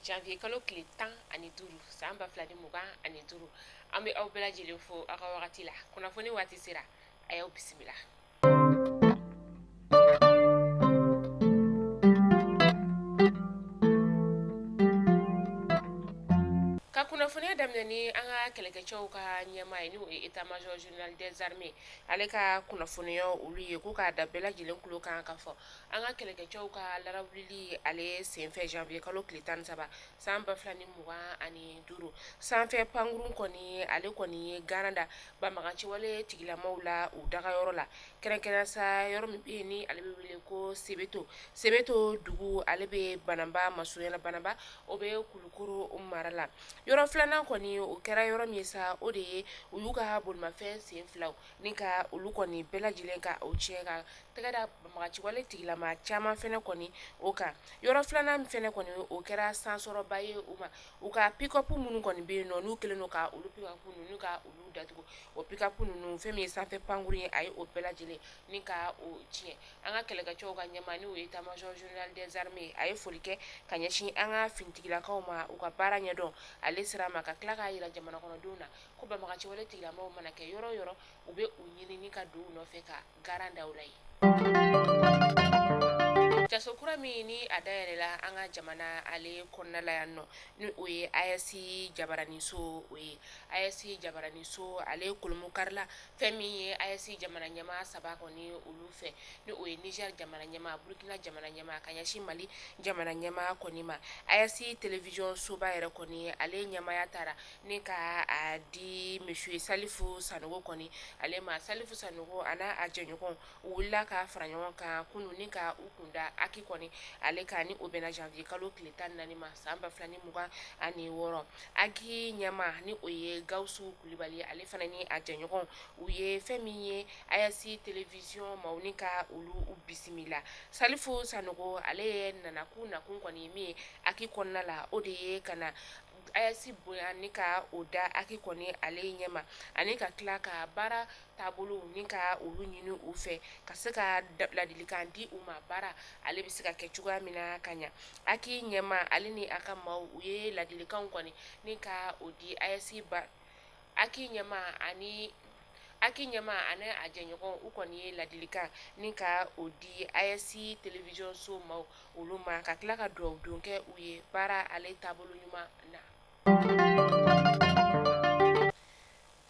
Janvier kalo tile 15 san 2025, an bɛ aw bɛɛ lajɛlen fo aw ka wagati la. Kunnafoni waati sera, a y'aw bisimila. Ka kunnafoniya daminɛ ni an ka kɛlɛkɛcɛw ka ɲɛmaa ye, n'o ye état major général des armées, ale ka kunnafoniya olu ye ko k'a da bɛɛ lajɛlen tulo kan k'a fɔ an ka kɛlɛkɛcɛw ka larawulili ale senfɛ janvier kalo tile 13 san 2025, sanfɛ pankurun kɔni ale kɔni ye garan da banbaganciwale tigilamaw la u dagayɔrɔ la, kɛrɛnkɛrɛn sa yɔrɔ min bɛ yen ni ale bɛ wele ko Sebeto. Sebeto dugu ale bɛ Bananba masurunya na, Bananba o bɛ Kulukoro mara la. Yɔrɔ filanan kɔni o kɛra yɔrɔ min ye sa, o de ye u y'u ka bolimafɛn sen filaw ni ka olu kɔni bɛɛ lajɛlen ka o tiɲɛ, ka tɛgɛ da banbaganciwale tigilama caman fɛnɛ kɔni o kan. Yɔrɔ filanan min fɛnɛ kɔni o kɛra sansɔrɔba ye u ma, u ka pick-up minnu kɔni bɛ yen nɔ, n'u kɛlen don ka olu pick-up ninnu ka olu datugu, o pick-up ninnu, fɛn min ye sanfɛ pankurun ye, a ye o bɛɛ lajɛlen ni ka o tiɲɛ. An ka kɛlɛkɛcɛw ka ɲɛmaa, n'o ye état major général des armées, a ye foli kɛ ka ɲɛsin an ka finitigilakaw ma u ka baara ɲɛdɔn ale sira ma, ka tila k'a jira jamana kɔnɔdenw na ko banbaganciwale tigilamaw mana kɛ yɔrɔ o yɔrɔ, u bɛ u ɲini ni ka don u nɔfɛ ka garan da u la yen. Jaso kura min ni a dayɛlɛla an ka jamana ale kɔnɔna la yan nɔ, ni o ye AES jabaraniso, o ye AES jabaraniso ale kolomokarila fɛn min ye AES jamana ɲɛmaa saba kɔni olu fɛ, ni o ye Niger jamana ɲɛmaa, Burkina jamana ɲɛmaa, ka ɲɛsin Mali jamana ɲɛmaa kɔni ma. AES télévision soba yɛrɛ kɔni ale ɲɛmaaya taara ni ka a di monsieur Salifu Sanogo kɔni ale ma. Salifu Sanogo a n'a a jɛɲɔgɔn u wulila ka fara ɲɔgɔn kan kunun ni ka u kunda HAC kɔni ale kan, ni o bɛnna janvier kalo tile 14 ma san 2026. HAC ɲɛmaa, ni o ye Gawusu Kulibali, ale fana ni a jɛɲɔgɔn u ye fɛn min ye AES télévision maaw ni ka olu bisimila. Salifu Sanogo ale ye nana k'u nakun kɔni ye min ye HAC kɔnɔna la, o de ye ka na AES bonya ni ka o da HAC kɔni ale ɲɛma, ani ka tila ka baara taabolo ni ka olu ɲini u fɛ, ka se ka ladilikan di u ma baara ale bɛ se ka kɛ cogoya min na ka ɲa. HAC ɲɛmaa ale ni a ka maaw u ye ladilikanw kɔni ni ka o di AES ba HAC ɲɛmaa ani HAC ɲɛmaa ani a jɛɲɔgɔn u kɔni ye ladilikan ni ka o di AES télévision so maaw olu ma, ka tila ka dugawu don kɛ u ye baara ale taabolo ɲuman na.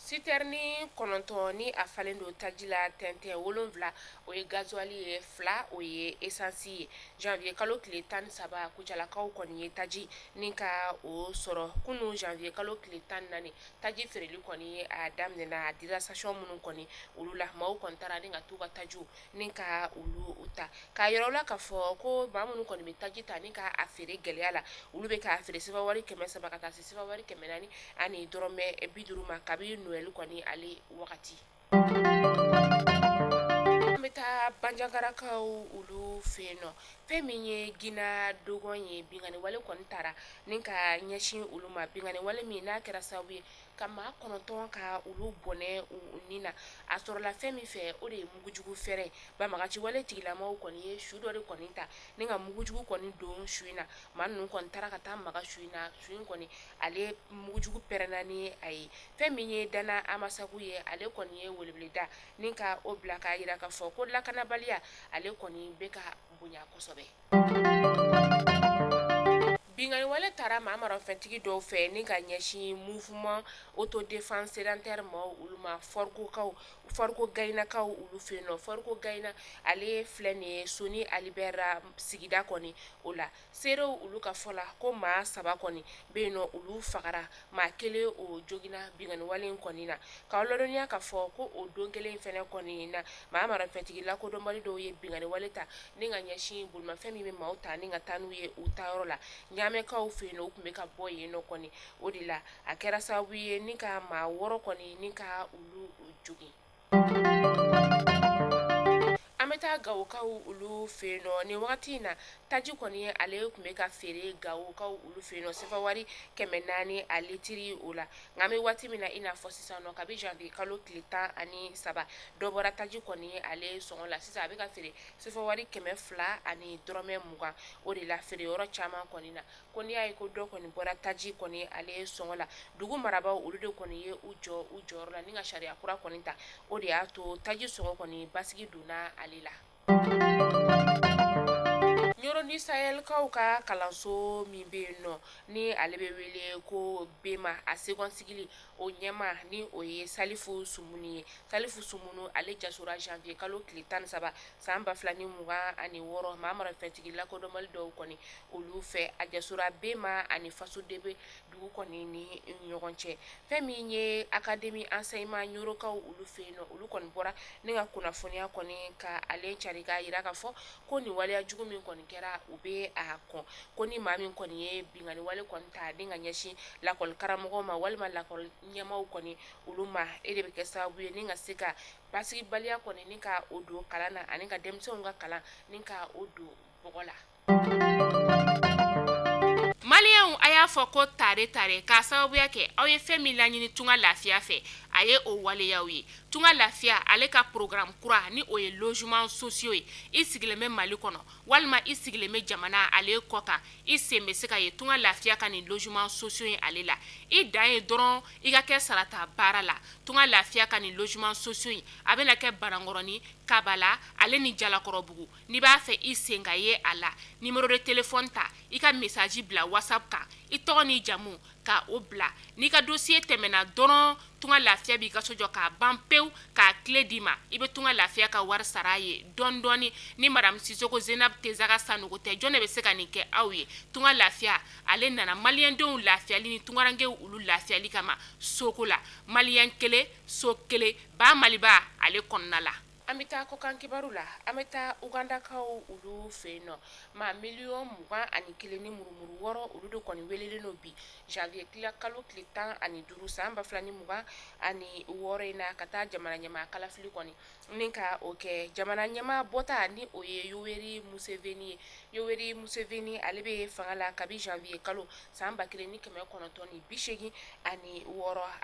Sitɛrini 9 ni a falen don taji la tɛntɛn, 7 o ye gazuwali ye, 2 o ye esansi ye. Janvier kalo tile 13, Kucalakaw kɔni ye taji ni ka o sɔrɔ. Kunun janvier kalo tile 14, taji feereli kɔni a daminɛna. A dira station minnu kɔni olu la, maaw kɔni taara ni ka t'u ka tajiw ni ka olu ta. K'a yira la k'a fɔ ko maa minnu kɔni bɛ taji ta ni k'a feere gɛlɛya la, olu bɛ k'a feere sefa wari 300 ka taa se sefa wari 450 ma kabi Noël kɔni ale wagati. An bɛ taa Banjagarakaw olu fɛ yen nɔ. Fɛn min ye Gina Dogon ye, binkanni wale kɔni taara ni ka ɲɛsin olu ma, binkanni wale min n'a kɛra sababu ye ka maa 9 ka olu bɔnɛ u ni na. A sɔrɔla fɛn min fɛ, o de ye mugujugu fɛrɛ. Banbagaci wale tigilamaw kɔni ye su dɔ de kɔni ta ni ka mugujugu kɔni don su in na. Maa ninnu kɔni taara ka taa maga su in na, su in kɔni ale mugujugu pɛrɛnna ni a ye. Fɛn min ye Dana Amasagu ye, ale kɔni ye weleweleda ni ka o bila k'a jira k'a fɔ ko lakanabaliya ale kɔni bɛ ka bonya kosɛbɛ. Binkanni wale taara maa marafɛntigi dɔw fɛ ni ka ɲɛsin mouvement autodéfense sédentaire maaw olu ma, Fɔrikokaw, Fɔriko Gayinakaw olu fɛ yen nɔ. Fɔriko Gayina ale filɛ nin ye Soni Ali Bɛri sigida kɔni o la. Seerew olu ka fɔ la ko maa 3 kɔni bɛ yen nɔ, olu fagara, maa 1 o joginna binkanni wale in kɔni na. K'aw ladɔnniya k'a fɔ ko o don kelen in fɛnɛ kɔni na, maa marafɛntigi lakodɔnbali dɔw ye binkanni wale ta ni ka ɲɛsin bolimafɛn min bɛ maaw ta ni ka taa n'u ye u taayɔrɔ la Ɲamɛkaw fɛ yen nɔ, u tun bɛ ka bɔ yen nɔ kɔni. O de la a kɛra sababu ye ni ka maa 6 kɔni ni ka olu jogin. An bɛ An bɛ taa Gawokaw olu fɛ yen nɔ. Nin wagati in na, taji kɔni ale tun bɛ ka feere Gawokaw olu fɛ yen nɔ sefa wari 400 a litiri o la. Nka an bɛ waati min na i n'a fɔ sisan nɔ, kabi janvier kalo tile 13, dɔ bɔra taji kɔni ale sɔngɔ la. Sisan a bɛ ka feere sefa wari 200 ani dɔrɔmɛ 20 o de la feere yɔrɔ caman kɔni na. Ko n'i y'a ye ko dɔ kɔni bɔra taji kɔni ale sɔngɔ la, dugu marabaaw olu de kɔni ye u jɔ u jɔyɔrɔ la ni ka sariya kura kɔni ta. O de y'a to taji sɔngɔ kɔni basigi donna ale la. Ɲɔrɔ du Sahelkaw ka kalanso min bɛ yen nɔ, ni ale bɛ wele ko Bema, a second cycle o ɲɛmaa ni o ye Salifu Sumunu ye. Salifu Sumunu ale jasora janvier kalo tile 13 san 2026, maa marifɛntigi lakodɔnbali dɔw kɔni olu fɛ. A jasora Bema ani Fasodebe dugu kɔni ni ɲɔgɔn cɛ. Fɛn min ye académie enseignement Ɲɔrɔkaw olu fɛ yen nɔ, olu kɔni bɔra ni ka kunnafoniya kɔni ka ale cari k'a jira k'a fɔ ko nin waleya jugu min kɔni kɛra, u bɛ a kɔn. Ko ni maa min kɔni ye binkanni wale kɔni ta ni ka ɲɛsin lakɔli karamɔgɔw ma walima lakɔli ɲɛmaaw kɔni olu ma, e de bɛ kɛ sababu ye ni ka se ka basigibaliya kɔni ni ka o don kalan na ani ka denmisɛnw ka kalan ni ka o don bɔgɔ la. Maliyɛnw, a y'a fɔ ko tare tare k'a sababuya kɛ aw ye fɛn min laɲini Tunga Lafiya fɛ, a ye o waleyaw ye. Tunga Lafiya ale ka programme kura ni o ye logements sociaux ye. I sigilen bɛ Mali kɔnɔ walima i sigilen bɛ jamana ale kɔ kan, i sen bɛ se ka ye Tunga Lafiya ka nin logements sociaux in ale la. I dan ye dɔrɔn i ka kɛ sarata baara la. Tunga Lafiya ka nin logements sociaux in a bɛna kɛ Banankɔrɔni, Kabala ale ni Jalakɔrɔbugu. N'i b'a fɛ i sen ka ye a la, numéro de téléphone ta, i ka message bila WhatsApp kan, i tɔgɔ n'i jamu ka o bila. N'i ka dossier tɛmɛna dɔrɔn, Tunga Lafiya b'i ka so jɔ k'a ban pewu k'a clé d'i ma. I bɛ Tunga Lafiya ka wari sara a ye dɔɔni dɔɔni. Ni madame Sisoko Zenab Tezaga Sanogo tɛ, jɔn de bɛ se ka nin kɛ aw ye? Tunga Lafiya ale nana maliyɛndenw lafiyali ni tungarankew olu lafiyali kama soko la. Maliyɛn kelen, so kelen, ba Maliba ale kɔnɔna la. An bɛ taa kɔkan kibaru la. An bɛ taa Ugandakaw olu fɛ yen nɔ. Maa 21,6 miliyɔn olu de kɔni welelen don bi janvier tila kalo tile 15 san 2026 in na ka taa jamana ɲɛmaa kalafili kɔni ni ka o kɛ. Jamana ɲɛmaa bɔta ni o ye Yoweri Museveni ye. Yoweri Museveni ale bɛ fanga la kabi janvier kalo san 1986. A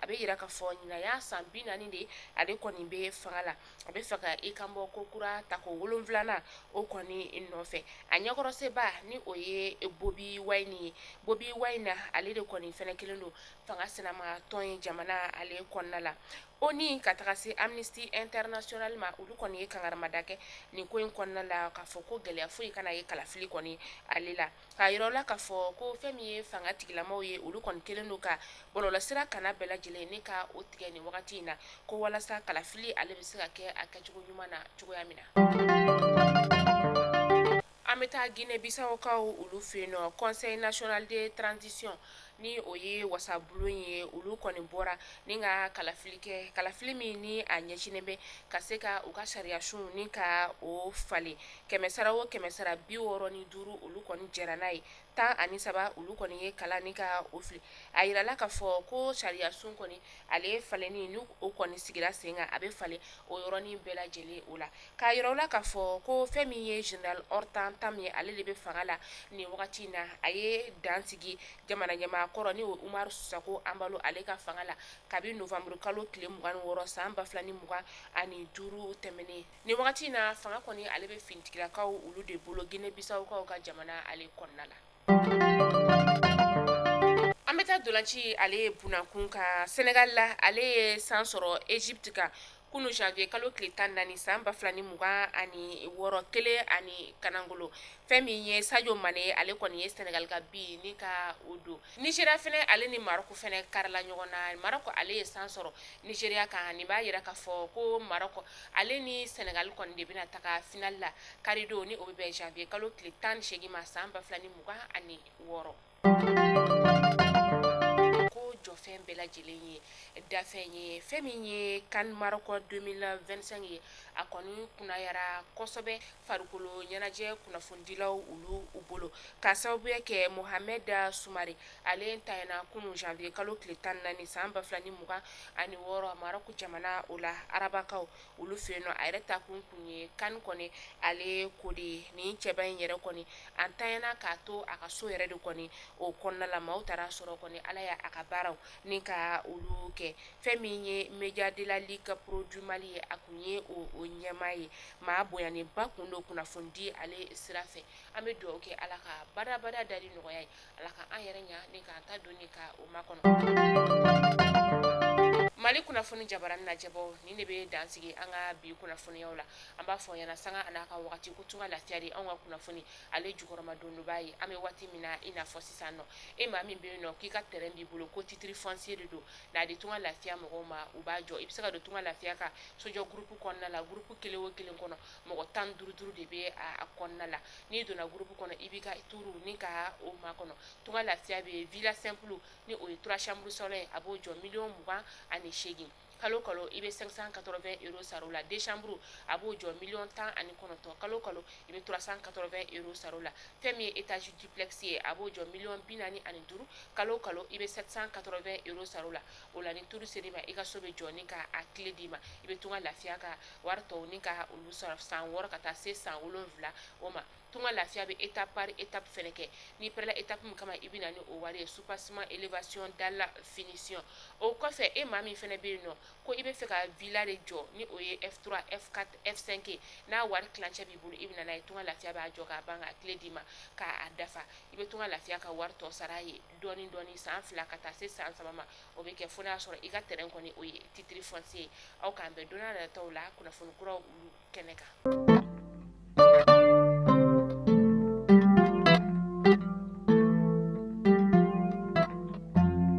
bɛ yira k'a fɔ ɲinan y'a san 40 de ale kɔni bɛ fanga la. A bɛ fɛ ka i kanbɔ ko kura tako 7nan o kɔni nɔfɛ. A ɲɛkɔrɔseba ni o ye Bobi Wine ye. Bobi Wine ale de kɔni fɛnɛ kelen don fanga sinama tɔn ye jamana ale kɔnɔna la. ONU ka taga se Amnesty International ma, olu kɔni ye kangarimada kɛ nin ko in kɔnɔna la k'a fɔ ko gɛlɛya foyi kana ye kalafili kɔni ale la. K'a yira la k'a fɔ ko fɛn min ye fanga tigilamaw ye, olu kɔni kɛlen don ka bɔlɔlɔsira kana bɛɛ lajɛlen ni ka o tigɛ nin wagati in na, ko walasa kalafili ale bɛ se ka kɛ a kɛcogo ɲuman na cogoya min na. An bɛ taa Guinée Bissau-kaw olu fɛ yen nɔ. Conseil national de transition ni o ye wasabulon ye, olu kɔni bɔra ni ka kalafili kɛ, kalafili min ni a ɲɛsinnen bɛ ka se ka u ka sariyasun ni ka o falen. Kɛmɛ sara o kɛmɛ sara, 65 olu kɔni jɛra n'a ye, 13 olu kɔni ye kala ni ka o fili. A yirala k'a fɔ ko sariyasun kɔni ale falenni ni o kɔni sigira sen kan, a bɛ falen o yɔrɔnin bɛɛ lajɛlen o la. K'a yira la k'a fɔ ko fɛn min ye général Horta N'Tam ye, ale de bɛ fanga la nin wagati in na. A ye dan sigi jamana ɲɛmaa kɔrɔ ni o Umaru Sissoco Embaló ale ka fanga la kabi novembre kalo tile 26 san 2025 tɛmɛnen. Nin wagati in na, fanga kɔni ale bɛ finitigilakaw olu de bolo Guinée Bissau-kaw ka jamana ale kɔnɔna la. An bɛ taa dolanci ale bunakun kan. Sénégal la, ale ye san sɔrɔ Égypte kan kunu janvier kalo tile 14 san 2026, 1-0. Fɛn min ye Sadio Mané, ale kɔni ye Sénégal ka bi ni ka o don. Nigeria fɛnɛ ale ni Maroc fɛnɛ karila ɲɔgɔn na. Maroc ale ye san sɔrɔ Nigeria kan. Nin b'a yira k'a fɔ ko Maroc ale ni Sénégal kɔni de bɛna taga finale la karidon, ni o bɛ bɛn janvier kalo tile 18 ma san 2026. Ko jɔ jɔfɛn bɛɛ lajɛlen ye dafɛn ye. Fɛn min ye CAN Maroc 2025 ye, a kɔni kunnayara kosɛbɛ farikolo ɲɛnajɛ kunnafonidilaw olu u bolo, ka sababuya kɛ Mohamed Sumare ale ntanyana kunun janvier kalo tile 14 san 2026 Maroc jamana o la, arabakaw olu fɛ yen nɔ. A yɛrɛ taakun kun ye CAN kɔni ale ko de ye. Nin cɛba in yɛrɛ kɔni, a ntanyana k'a to a ka so yɛrɛ de kɔni o kɔnɔna la. Maaw taara sɔrɔ kɔni Ala y'a a ka baaraw ni ka olu kɛ. Fɛn min ye Média de la Ligue Pro du Mali ye, a kun ye o ɲɛmaa ye. Maa bonyanenba kun don kunnafonidi ale sira fɛ. An bɛ dugawu kɛ, Ala ka badabada dali nɔgɔya ye, Ala ka an yɛrɛ ɲa ni k'an ta don ka o makɔnɔ. Mali kunnafoni jabaranin lajɛbaw, nin de bɛ dansigi an ka bi kunnafoniyaw la. An b'a fɔ ɲɛna, sanga a n'a ka wagati, ko Tunga Lafiya de anw ka kunnafoni ale jukɔrɔma dondoba ye. An bɛ waati min na i n'a fɔ sisan nɔ, e maa min bɛ yen nɔ k'i ka terrain b'i bolo, ko titre foncier de don, n'a di Tunga Lafiya mɔgɔw ma, u b'a jɔ. I bɛ se ka don Tunga Lafiya ka sojɔ groupe kɔnɔna la. Groupe kelen o kelen kɔnɔ, mɔgɔ 15 duuru de bɛ a kɔnɔna la. N'i donna groupe kɔnɔ, i b'i ka tour ni ka o makɔnɔ. Tunga Lafiya bɛ villa simple, ni o ye 3 chambres salon ye, a b'o jɔ miliyɔn 28. Kalo kalo i bɛ 580 euros sara o la. Deux chambres, a b'o jɔ miliyɔn 19. Kalo kalo i bɛ 380 euros sara o la. Fɛn min ye étage duplex ye, a b'o jɔ miliyɔn 45. Kalo kalo i bɛ 780 euros sara o la. O la, ni tour ser'i ma, i ka so bɛ jɔ ni ka a clé d'i ma. I bɛ Tunga Lafiya ka wari tɔw ni ka olu sɔrɔ san 6 ka taa se san 7 o ma. Tunga Lafiya bɛ étape par étape fɛnɛ kɛ. N'i pɛrɛla étape min kama, i bɛ na ni o wari ye: soubassement, élévation, dalle, finition. O kɔfɛ, e maa min fɛnɛ bɛ yen nɔ ko i bɛ fɛ ka villa de jɔ, ni o ye F3, F4, F5 ye, n'a wari tilancɛ b'i bolo, i bɛ na n'a ye. Tunga Lafiya b'a jɔ k'a ban, k'a clé d'i ma k'a dafa. I bɛ Tunga Lafiya ka wari tɔ sara ye dɔɔni dɔɔni, san 2 ka taa se san 3 ma. O bɛ kɛ fo n'a sɔrɔ i ka terrain kɔni o ye titre foncier ye. Aw k'an bɛn don nataw la kunnafoni kuraw olu kɛnɛ kan.